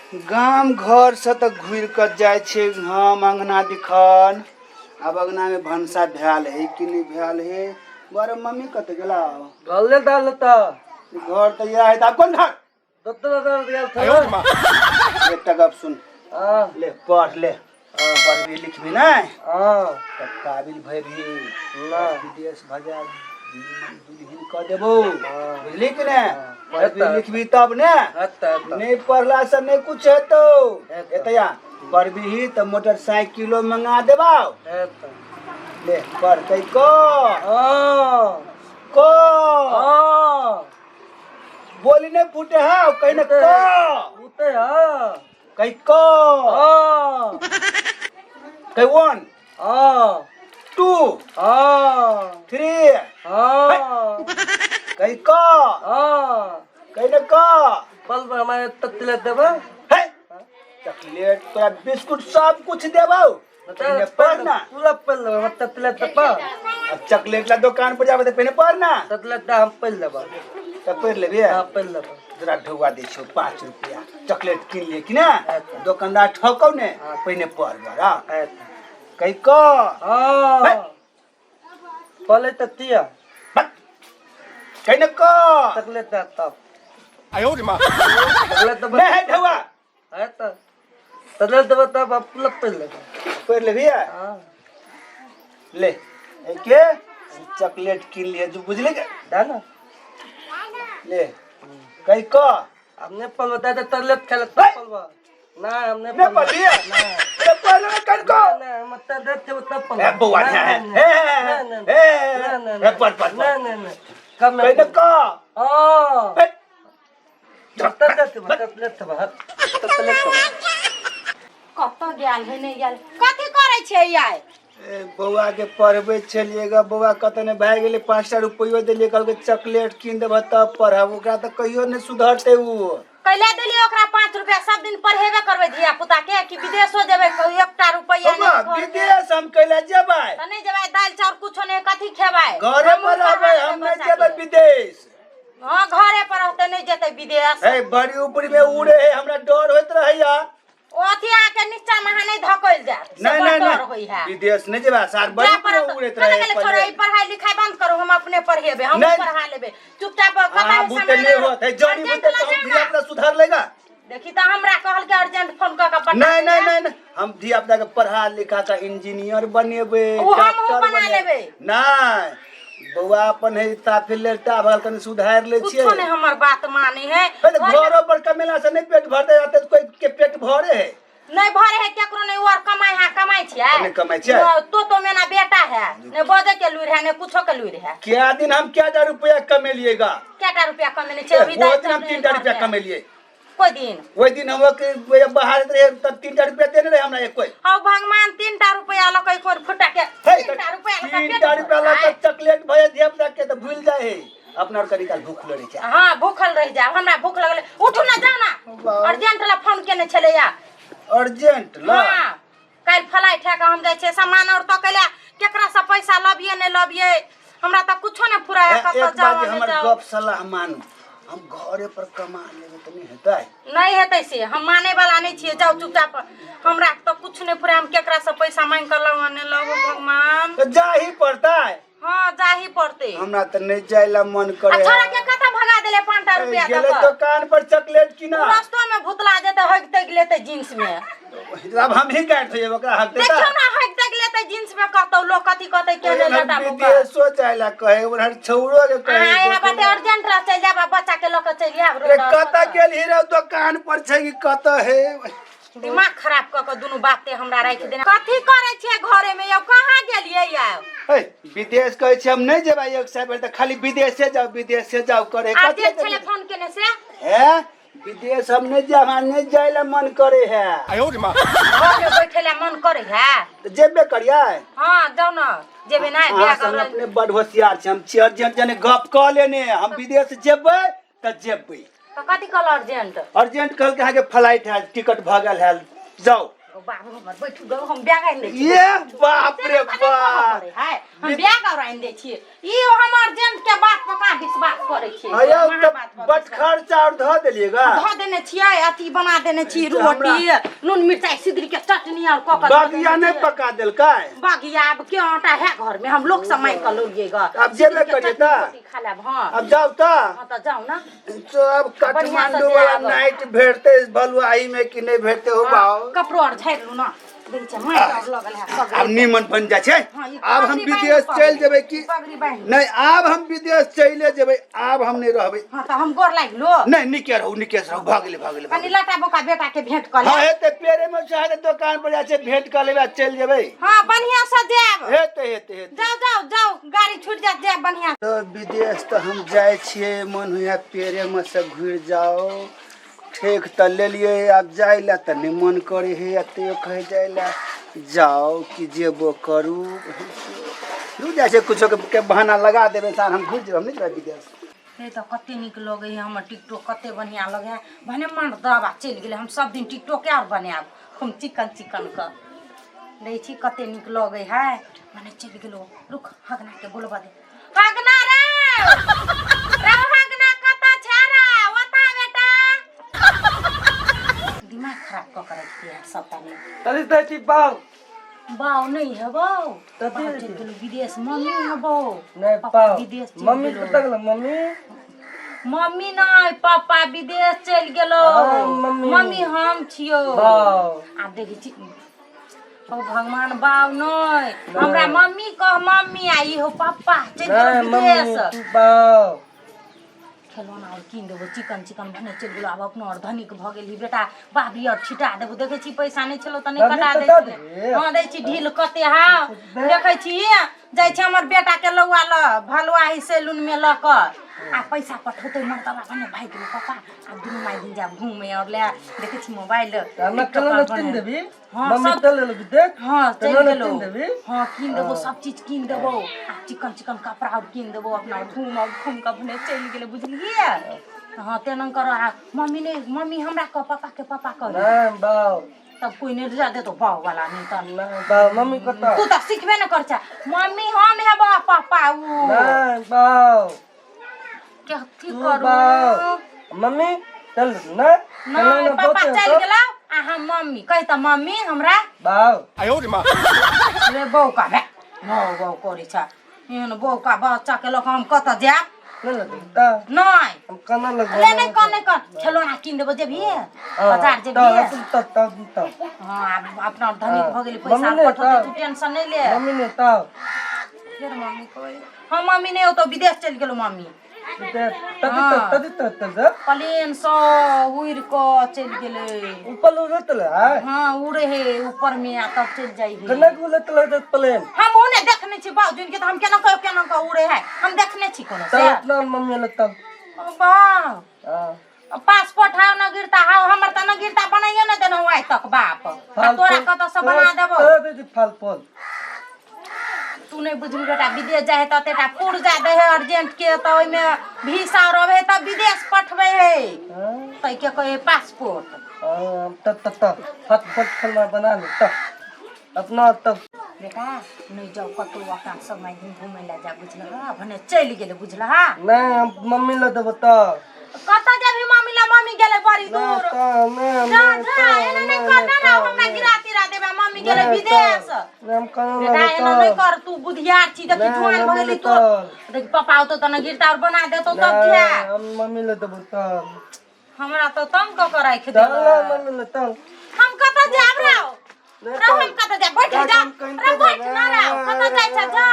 गाम घरसँ तऽ घुरि कऽ जाइ छियै हम अङ्गना दिखन। आब अङ्गनामे भनसा भेल है कि नहि भेल है? बड़ मम्मी कतऽ गेला? गले डाल तऽ घर तऽ इएह है, तऽ आब कोन घर? दत्त दत्त गेल था। एकटा गप सुन। हाँ। ले पढ़ ले, पढ़बी लिखबी नहि हाँ तऽ काबिल भैबी। ना। विदेश भजा दुल्हिन कऽ देबो, बुझली कि ने? पढ़बी लिखबी तब ने। हेतै, हेतै। नहि पढ़ला से नहि कुछ हेतौ। हेतौ। एतया पढ़बीही तऽ मोटरसाइकिलो मंगा देबौ। हेतै। ले पढ़, कहि क। हाँ। क। हाँ। बोली नहीं फूटे है, कहीं न क। फूटे हाँ। कहीं क। हाँ। कहीं 1। हाँ। 2। हाँ। 3। हाँ। कहीं क। हाँ। कहीं न क। बल पर हमारे ततले देबा। है चॉकलेट तोरा बिस्कुट सब कुछ देबौ, पहले पढ़ ना। पूरा पढ़ लेबा, ततले देबा। अब चॉकलेट ला दुकान पर जाबे तऽ पहले पढ़ ना। ततले दा हम पढ़ लेबा। तऽ पढ़ लेबी? हाँ, पढ़ लेबा। तोरा ढौआ दै छौ 5 रुपया, चॉकलेट कीन लिए कि ना? दोकानदार ठकौ ने। पहिने पढ़ बड़ा। कहि क। हाँ, पहले त तिया। कहि न क। चॉकलेट दा तब। चॉकलेट देबा। नहीं है ढौआ। है त ततले देबा तब हम पूरा पढ़ लेबा। पढ़ लेबी? हाँ। ले एके चॉकलेट कीन लिए जो, बुझली के? दा ना। ले कहि क। हमने पढ़ बता दे, ततले खेले तब पढ़बा ना हमने। नहीं पढ़ लिया? ना। ए पढ़ ले कहि क। ना, हम ततले थे तब पढ़। ए बौआ ने है ए ए ए ए पढ़ पढ़। ना ना ना, कम। कहि न क। हाँ। ए, ततले थे, ततले थे, ततले थे। कतऽ गेल है? नहि गेल? कथी करै छियै आइ? ए, बौआ के पढ़बै छलियै ग। बौआ कतऽ ने भए गेलै। 5टा रुपैयो देलियै, कहलकै चॉकलेट कीन देबह तब पढ़ब। ओकरा तऽ कहियो नहि सुधरतै उ। कैला देलियै ओकरा 5 रुपया? सब दिन पढ़ेबे करबै धिया पुता के कि विदेशो जेबै? एकटा रुपैया बौआ, नहि घरमे। विदेश हम कैला जेबै? तऽ नहि जेबै? दालि चाउर कुछो नहि, कथी खेबै? घरे पर हमहूँ रहबै। पढ़ा हम देबै नहि बच्चा जेबै के। विदेश। हाँ, घरे पर रहतै, नहि जेतै विदेश। हे, बड़ी ऊपरी में उड़े है, हमरा डर होइत रहैया। ओ अथी अहाँके नीचा में अहाँ नहि धकैल जायत से। नहीं बड़ नहीं डर नहीं होइ है। विदेश नहीं जेबै सार, बड़ी जाय ऊपरी पड़त। उड़ैत कतऽ रहे। गेलै छोड़ा? ई पढ़ाई लिखाई बंद करू, हम अपने पढ़ेबै, हम नहीं। पढ़ा लेबै चुपचाप। कतऽ अहाँ है बुते सामान? नहीं होत है, जड़ी अर्जेंट बुते लऽ तो हम जाउ धिया ना। पुता सुधार लेगा। देखी तऽ हमरा कहलकै अर्जेंट फोन कऽ के पठा नहीं नहीं दिअ। नहीं नहीं, हम धिया पुता के पढ़ा लिखा के इंजीनियर बनेबै। ओ हमहूँ डॉक्टर बना बनेबै। लेबै। नहीं बौआ, अपन है साफे लेटा भल, कनि सुधार ले छियै। कुछो नहीं हमर बात माने है। हे तऽ घरो पर कमेला से नहीं पेट भरते, अते कोई के पेट भरे है? नहीं भरे है केकरो नहीं। और कमाई है? कमाई छियै? नहीं कमाई छियै। तो मेरा बेटा है, नहीं बजे के लूर है, नहीं कुछो के लूर है। क्या दिन हम क्या हजार रुपया कमेलिएगा? क्या रुपया कमेने छियै अभी? वो दालि दिन हम चाउर 3टा नहीं रुपया घरमे। कमेलिए। कोई दिन? ओहि दिन हम ओके बाहर रहे तब 3टा रुपया देने रहे हमरा एक कोई। हौ भगवान, 3टा रुपया लऽ के कोन फुटा के? हे, 3टा रुपया लऽ के 3टा पेट रुपया लऽ भरतै? के चॉकलेट भैया धिया पुता के तऽ भूल जाए है अपना और कनी काल भूख लड़े छै। हाँ, भूखल रहि जायब। हमरा भूख लगल, उठू ना, जाउ ना। बाप। अर्जेंट ला फोन केने छलैया। अर्जेंट ला? हाँ, काल्हि फ्लाइट है, हम जाइ छियै सामान और तकै ला। केकरा से पैसा लबियै नहि लबियै, हमरा तऽ कुछो नहि फुराय। ए, कतऽ एक बात जाउ जे नहि हमर जाउ। गप सलाह मानू, हम घरे पर कमा लेबै तऽ नहि हेतै? नहि हेतै से हम माने वाला नहि छियै। जाउ चुपचाप, हमरा तऽ कुछ नहि फुराय। हम केकरा से पैसा मांगि कऽ लाउ आ नहि लाउ भगवान। तऽ जाही पड़तै। हाँ, जाही पड़तै। हमरा तऽ नहि जाय ला मन आ करे। छोड़ा के कतऽ भगा देले 5टा रुपया? गेलै दऽ कऽ दुकान पर चॉकलेट किना। रस्तो में भुतला जेतै, हगि तगि लेतै जींस में। आब हम ही काटि दियै ओकरा हक देता। देखियौ ना, हगि तगि लेतै जींस में कतौ, लोग कथी कहतै के लेटा भूखल। विदेशो जाय ला कहे, उधर छौड़ो के कहे। अहाँ यहाँ बाटे अर्जेंट रह चलि जायब आ बच्चा के लऽ कऽ चलि आयब। अरे रोड कतऽ गेल हीरो? दुकान पर छै कि कतऽ है? दिमाग खराब कऽ कऽ दुनू बाते हमरा राखि देने। कथी करै छियै घरे में यौ? कहाँ गेलियै यौ? हे, विदेश कहै छै हम नहि जेबै। एक साल तऽ खाली विदेशे जाउ, विदेशे जाउ करे। कथी अर्जेंट छलै फोन केने से। हे, विदेश हम नहि जायब, हमरा नहि जाय ला मन करे है। घर में बैठे ला मन करे है? तऽ जेबे करियै। हाँ, जाउ न, जेबै नहि अहाँ बियाह संग करबै। अपने बड होशियार छी। हम छी अर्जेंट जने गप कऽ लेने, हम विदेश जेबै तऽ जेबै। तऽ कथी कहल अर्जेंट? अर्जेंट कहलकै अहाँके फ्लाइट है, टिकट भऽ गेल है, जाउ। बाबू हमर बैठू गो, हम बैग आनि दै छी। ये बाप रे बाप। हाय, हम बैग और आनि दै छी। ई हम अर्जेंट के बात पर कहाँ विश्वास करै छियै? अयो महा तऽ बात पर बट खर्चा और धऽ देलियै गा। धऽ देने छियै, अथी बना देने छी, रोटी नून मिरचाई सिदरी के चटनी और कऽ कऽ धऽ बगिया देने नहि छियै। पका देलकै? बगिया आब के आटा है घर में, हम लोग सब मांगि कऽ लौलियै ग। आब जेबे सिदरी के करियै चटनी तऽ? रोटी खा लेब। हँ। आब जाउ तऽ। हँ तऽ जाउ ने। तो अब बढ़िया से काठमांडू वाला जायब। नाइट भेटते बलुआही में कि नहीं भेटते हो बाओ? कपड़ो आर झाड़ि लू ना, देखै छियै माटि आर लगल है सगरे। आब नीमन बन जाइ छै। हँ, ई आब हम पगड़ी बान्हि विदेश पगड़ी। चलि जेबै कि पगड़ी बान्हि। नहीं, आब हम विदेश चलि जेबै, आब हम नहीं रहबै। हँ तऽ हम गोर लागि लो। नहीं, नीके रहू, नीके रहू। भऽ गेलै, भऽ गेलै, भऽ कनि गेलै। लटा बोका बेटा के भेंट कऽ ले। हँ, हेतै, पेरे में चाहे दोकान पर जाइ छै, भेंट कऽ लेबै आ चलि जेबै। हँ, बढ़िया से जायब। हेतै, हेतै, हेतै। जाउ जाउ जाउ, गाड़ी छूट जायत, जायब बढ़िया। तऽ विदेश तऽ हम जाइ छियै, मन होइए पेरेमे से घुरि जाउ। ठेक तऽ लेलियै, आब जाइ लए तऽ नहि मन करै हइ, आ तैयो कहै जाइ लए जाउ कि जेबो करू। रुकि जाइ छै, किछो के बहाना लगा देबै इंसान, हम घुरि जेबै, हम नहि जेबै विदेश। हे तऽ कते नीक लगै है हमर टिकटॉक, कते बढ़िया लगै है। भने मन दबा चलि गेलै, हम सब दिन टिकटॉके आर बनायब, हम चिकन चिकन कऽ दै छी, कते नीक लगै है। भने चलि गेलो। रुक, हगना के बोलबा दे। हगना रे, रे हगना, कतऽ छै रे? ओता बेटा, दिमाग खराब कऽ के राखि दिया सबटा ने। तरी दै छी बाउ। बाउ नहि हेबौ। कथी बाउ होइ चलि छै? गेलौ विदेश, मम्मी हेबौ। नहि। पापा पाउ विदेश चलि मम्मी गेलौ। कतऽ गेलो मम्मी? मम्मी नहि, पापा विदेश चलि गेलौ। हाँ, मम्मी। मम्मी हम छियौ। बाउ। आब देखै छी, ओ भगवान, बाउ नहि, हमरा मम्मी कह, मम्मी। आ ई हो पापा चलि गेलौ नहि मम्मी। विदेश। तू बाउ। खेलौना और कीन देबो, चिकन चिकन। भने चलि गेलो, आब अपनो और धनिक भऽ गेलही बेटा। बाबरी और छिटा देबो। देखै छी, पैसा नहि छलो तऽ नहि बाबरी कटा तऽ दै दऽ छलै। देबही। हँ, दै छी ढील कते। हाँ, देखै छी, जाइ छै हमर बेटा के लौआ लऽ भलुआही सैलून मे लऽ कऽ आ पैसा पठौतै मर्दबा। भने भागि गेलै पापा, आब दुनू माय दिन जायब घूमे और ले। देखै छी मोबाइल। तऽ हमरा टिकटॉक खेलौना और कीन बने। देबही? हाँ, मम्मी सब चलि गेलो विदेश। हाँ, तऽ चलि खेलौना गेलो। कीन देबही? हाँ, कीन देबो, सब चीज कीन देबो। आ चिकन चिकन कपड़ा और कीन देबो। अपना घूम घूम कऽ अपने चलि गेलै, बुझलियै? हाँ, तेना कर। आ मम्मी नहि, मम्मी हमरा कह, पापा के पापा कह। नहि, बाउ। तब कोई नहि जा देतो बाउ वाला नहि तऽ। नहि बाउ, मम्मी कतऽ? तू तऽ सिखबे ने कर छै। मम्मी हम हेबो, पापा उ। नहि, बाउ। कथी तू करू? बाउ, मम्मी चल ना। नहि, पापा चलि गेलौ आ हम मम्मी कहि तऽ मम्मी हमरा। बाउ। रे बौ का बे, बौ बौ करै छ। एहन बौ का बच्चा के लऽ कऽ हम कतऽ जायब? नहि लगतै तऽ। नहि। हम केना लगबै? ले नहि कर, नहि कर। खेलौना कीन देबो, जेबही बाजार जेबही? तब तब तब। हँ, आब अपना धनिक भऽ गेली, पैसा मम्मी नहि पठौतै। तऽ। तू टेंशन नहि ले। मम्मी नहि तब। फेर मम्मी कहै हम मम्मी नहि ओतऽ विदेश चलि गेलहुँ मम्मी। तभी तभी तब प्लेन सँ उड़ि कऽ चलि गेलै। ऊपर उड़त है? हाँ, उड़े हे ऊपर में आ तब चलि जाइ हे। केना के उड़त है प्लेन? हम ओ नहि देखने छी बाबू के, तऽ हम केना कह, केना कऽ उड़े है, हम देखने छी कोनो तब से? अपना मम्मी लग तब। ओ बाप। हाँ। पासपोर्ट हाउ न गिरता हाउ, हमर तऽ न गिरता बनाइयो न देलहुँ आइ तक बाप, आ तोरा कतऽ से बना देबौ? तोरा दे दी फल फल। तू नहि बुझबी बेटा, विदेश जाइ है तऽ एतेटा पुर्जा दै है अर्जेंट के, तऽ ओहिमे वीसा रहै है तऽ विदेश पठबै है। हाँ। ताहिके कहै है पासपोर्ट। हाँ, तब तब तब फट फट फल बना ले तब अपना तब। बेटा, नहि जाउ कतहु, अपना सब माय दिन घूमै लए जा, बुझलह? भने चलि गेलै, बुझलह? नहीं, हम मम्मी ल देबो तब। कतऽ जेबही मम्मी ला? मम्मी गेलै बड़ी दूर। तब नहीं। जा जा, एना नहि कर ना ना, हमरा गिरा तिरा देबे। मम्मी गेलै विदेश। नहीं, हम केना बेटा, लगो एना नहि तब? कर, तू बुधियार छी, देखी नहीं, जुआन भऽ मम्मी गेली ले तू। तब। देखी, पापा औतौ तऽ ने गिरता और बना देतौ तब जा। नहीं, हम मम्मी ल देबो तब। हमरा तऽ तंग कऽ के राखि चल देलक। मम्मी ल तब। हम कतऽ जायब रौ? नहीं रौ, हम कतऽ जायब? बैठ जा। हम कहीं रे, बैठ ना रौ, कतऽ जाइ छ? जा,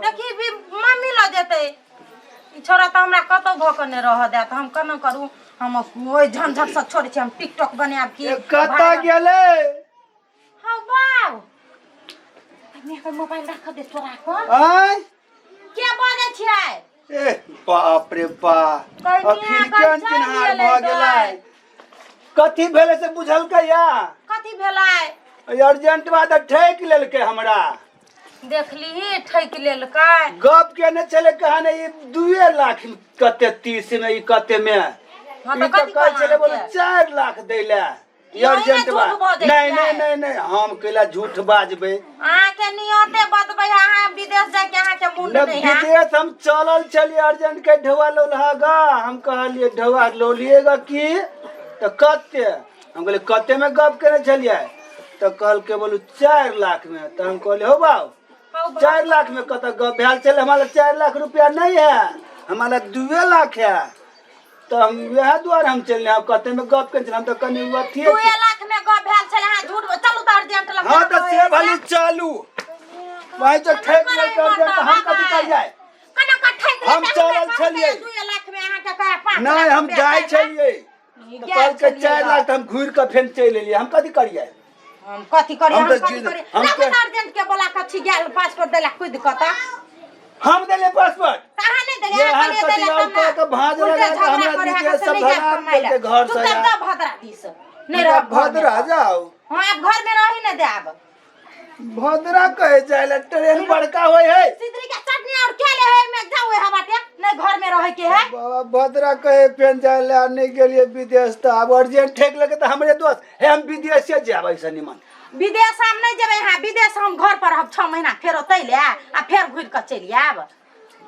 देखी भी मम्मी लऽ जेतै। ई छोरा तऽ हमरा कतौ भऽ कऽ नहि रहऽ देत। हम केना करू? हम ओहि झंझट से छोड़ै छी, हम टिकटॉक बनायब की। ए, कतऽ गेलै? हौ बाउ, मेरे मोबाइल राख दे चोरा कऽ। आँय? के बजै छियै? ए बाप रे बाप। कनिया अखिल कऽ केहन चलि चिन्हार गेलै भऽ गेलै। गै। कथी भेलै से बुझलकै या? कथी भेलै? अर्जेंट बाद ठकि लेलकै हमरा। देखलीही, ठकि लेलकै। गप केने छलै कहाने ई 2 लाख कते 30 में, ई कते में। हाँ, ई तऽ तऽ कथी कहै छलै बोले कहलकै? 4 लाख दै लए। ई अर्जेंट झूठ बा बजै नहीं छियै। नहीं नहीं नहीं, हम कैला झूठ बाजबै? अहाँके नियते बदबै है, अहाँ विदेश जाके अहाँके मुंड न नहीं है। विदेश हम चलल छलियै, अर्जेंट के ढौआ लोलहा गा। हम कहलियै ढौआ लोलिएगा की? तऽ कते? हम कहलियै कते में गप केने छलियै? तऽ कहलकै बोलू 4 लाख में। तऽ हम कहलियै हो बाबू, 4 लाख में कतऽ गप भेल छलै? हमारा 4 लाख रुपया नहीं है, हमारा 2 लाख है। तऽ हम वएह दुआरे हम चलि आब कते में गप केने छलियै? हम तऽ कनि अथिये। 2 लाख में गप भेल छलै, अहाँ झूठ चलू तऽ अर्जेंट लग। हाँ, तऽ से भली चलू वही तो ठेक लेलकै अर्जेंट, तऽ हम कथी करियै? कना कऽ ठकि हम लेतै? चलल हमरा छलियै। 2 लाख में अहाँके कहे 5 नहि, लाख हम रुपया जाइ चाही। छलियै तऽ गेल कहलकै छलियै 4 ग। लाख, तऽ हम घुरि कऽ फेर चलि एलियै। हम कथी करियै? हम कथी करियै? हम हम तऽ कथी करियै? हम लगन तऽ- अर्जेंट के बोला कऽ छी गेल पासपोर्ट दैला कुदि कऽ तऽ। हम देलियै पासपोर्ट? तऽ अहाँ नहि देलियै? ये अहाँ अहाँ कहलियै कथी दैला और तब ने। कऽ कऽ भाँज उल्टे लगा कऽ झगड़ा हमरा करे है, विदेश से से नहि जायब भगा कमाइ लए। देलकै घर तू से तब यार। दऽ भद्रा दिस नहि रहब घरमे। भद्रा जाउ। हँ, आब घरमे रही नहि देब। भद्रा कहे जाय ला, ट्रेन बड़का होय है। सिदरी के चटनी और के ले है में जाओ है बाटे नहीं घर में रहे के है। बाबा, भद्रा कहे पेन जाय ला, नहीं गेलिए विदेश तऽ आब अर्जेंट ठेक लगे तऽ हमरे दोस्त हे। हम विदेशे जायब ऐसे निमन। विदेश हम नहीं जेबै। हाँ, विदेश हम घर पर रहब 6 महीना, फेर ओतै ले आ फेर घुरि कऽ चलि आयब।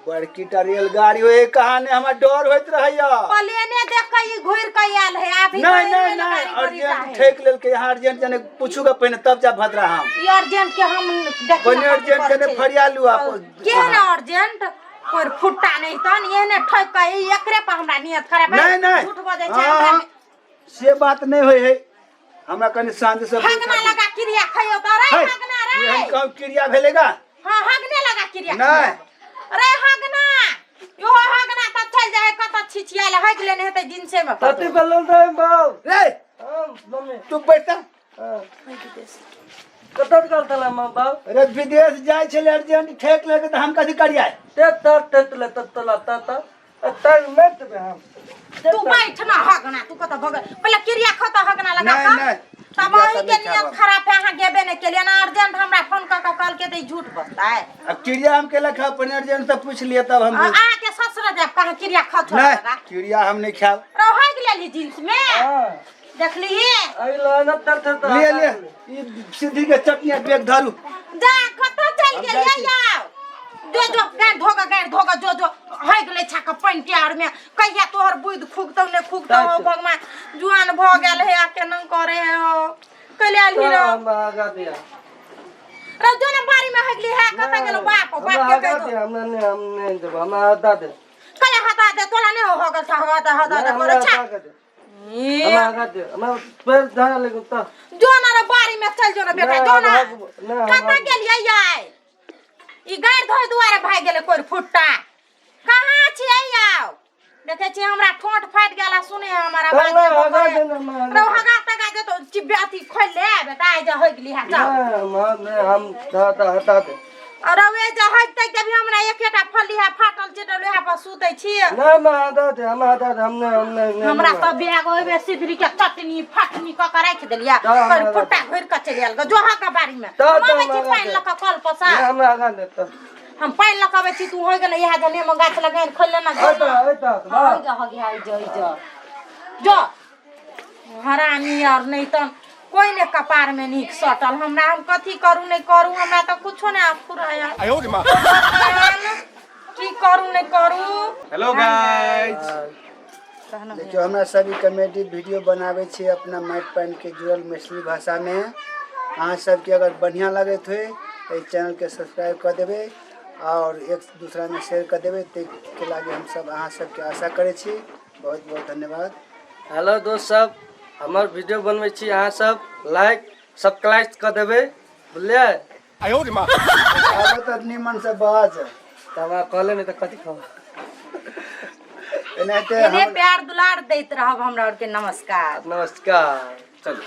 बड़की टा रेलगाड़ी होय कहाँ ने, हमरा डर होइत रहैया। प्लेने देख कऽ ई घुरि कऽ आयल है अभी। नहीं नहीं नहीं, अर्जेंट ठेक लेलकै यहाँ। अर्जेंट जने पूछूगा पहिने तब जा भद्रा हम। ई अर्जेंट के हम देखी। पहिने अर्जेंट जने फरिया लू आप। के ने अर्जेंट कोई फुट्टा नहीं तन एहने ठोक के ई एकरे पर हमरा नियत खराब है। नहीं नहीं। झूठ बजै छै। हाँ, हमरा से बात नहीं होय है, हमरा कनि शांति से। हगना लगा क्रिया खइयो त रे। है, हगना रे। एहन कहूँ क्रिया भेलेगा? हाँ, हगने लगा क्रिया। नहीं। रे हगना, यो हगना तब चल जाए कत छिछियाल हग लेने हेतै जिनसे में कतौ। कथी बोलल रहे बाप? रे। हाँ मम्मी। तू बैठता। हाँ, कतऽ गेल छलै माँ बाप? अरे, विदेश जाइ छलै, अर्जेंट ठेक लेके तऽ हम कथी करियै? ते तर ते तले त तला त त तर मत देबै हम। तू बैठ ना हगना, तू कत भग पहिले क्रिया खत हगना लगा नहीं, कऽ। नहीं, तब क्रिया अही तऽ के नहि नियत खायब। खराब है, अहाँ गेबे नहीं केलिए ना। अर्जेंट हमरा फोन कऽ कऽ कहलकै तऽ ई झूठ बजतै? अब क्रिया हम केला खाब? पहिने अर्जेंट से पूछ लिअ तब हम। अहाँ के ससुर जायब कहाँ क्रिया खा छोड़ नहीं। लगा। क्रिया हम नहीं खाब। रौ हगि लेली जींस में। हाँ। देखली। अइलो न तर तर तर। ले ले, ई सीधी के चटनी आ बैग धरू। जा, कतऽ चलि हम गेलियै? जाइ छी। आउ जो जो, गारि धोगा, गारि धोगा, जो जो। हगि लै छा कऽ पानि आर में, कहिया तोहर बुद्धि खुगतौ ने खुगतौ? हो भगवान, जुआन भऽ गेल हे आ केना करे हे हो कैले आयल ही रौ? हमरा आगा दिया। रौ जो ने बाड़ी में हगली है, कतऽ गेलौ? बाप बाप हमरा के आगा कहि दो। दिया, हमरा नहीं, हम नहीं देबो, हमरा हटा दे। कले हटा दे तोला? नहि हो गेल छौ हटा हटा दे हमरा करे छा। हटा दे, हमरा आगा दे, हमरा पैर धरा लेगो त। जो ना रे, बाड़ी में चल जो ना बेटा। नहीं, जो ना। नहीं, हम कतऽ गेलियै आइ? ई गारि धोइ दुआरे भागि गेलै कोइ फुट्टा। कहाँ छियै? आउ, देखै छियै हमरा ठोंठ फाटि गेल आ सुने हमर आवाज। नहीं, हगा दे ना, हमरा। रौ हगा तगा दे तो चिब्बे अथी खोलि ले बेटा, आइ जे हगि लिहा, जाओ। नहीं, हम नहीं, हम हटा हटा दे। रौ ए जे हगतै तभी हमरा एकेटा फलिहा फाटल छै, लोहा पर सुतै छियै। नहीं, हम हटा दे, हम हटा दे, हम नहीं, हम नहीं, नहीं। हमरा तऽ बैग ओहिमे सिधरी के चटनी फटनी कऽ के राखि देलियै। तऽ हमरा पर फुट्टा घुरि कऽ चलि आयल जो के बाड़ी में। तऽ हम अबै छी हमरा पानि दे। लऽ कऽ कल पर से। नहीं, हमरा आगा दे त। हम पानि लऽ कऽ अबै छी, तू होइ गेलै इएह जे नेमो गाछ लगाइन खोलि लेना जो। अइता अइता। हाँ, होइ जा, हो गया, होइ जा, होइ जा, जो हरामी। आर नहीं तऽ कोई ने कपार में नीक सटल हमरा। हम कथी करू नहीं करू, हमरा तऽ कुछो नहीं फुराया। की करू नहीं करू। Hello guys. देखियौ, हमरा सब ई कॉमेडी वीडियो बनाबै छी अपना माटि पानिके जुड़ल मैथिली भाषामे। अहाँ सबके अगर बढ़िआँ लगैत होइ तऽ एहि चैनलके सब्सक्राइब कऽ देबै आओर एक दूसरामे शेयर कऽ देबै। ताहिके लागी हमसब अहाँ सबके आशा करै छी। बहुत बहुत धन्यवाद। हेलो दोस्त सब, हमर वीडियो बनबै छी, अहाँ सब लाइक सब्सक्राइब कऽ देबै, बुझलियै? आब तऽ निमन से बाज। तऽ हमरा कहले नहि तऽ कथी कहब? एनाहिते एने हम प्यार दुलार दैत रहब हमरा आरके। नमस्कार। नमस्कार।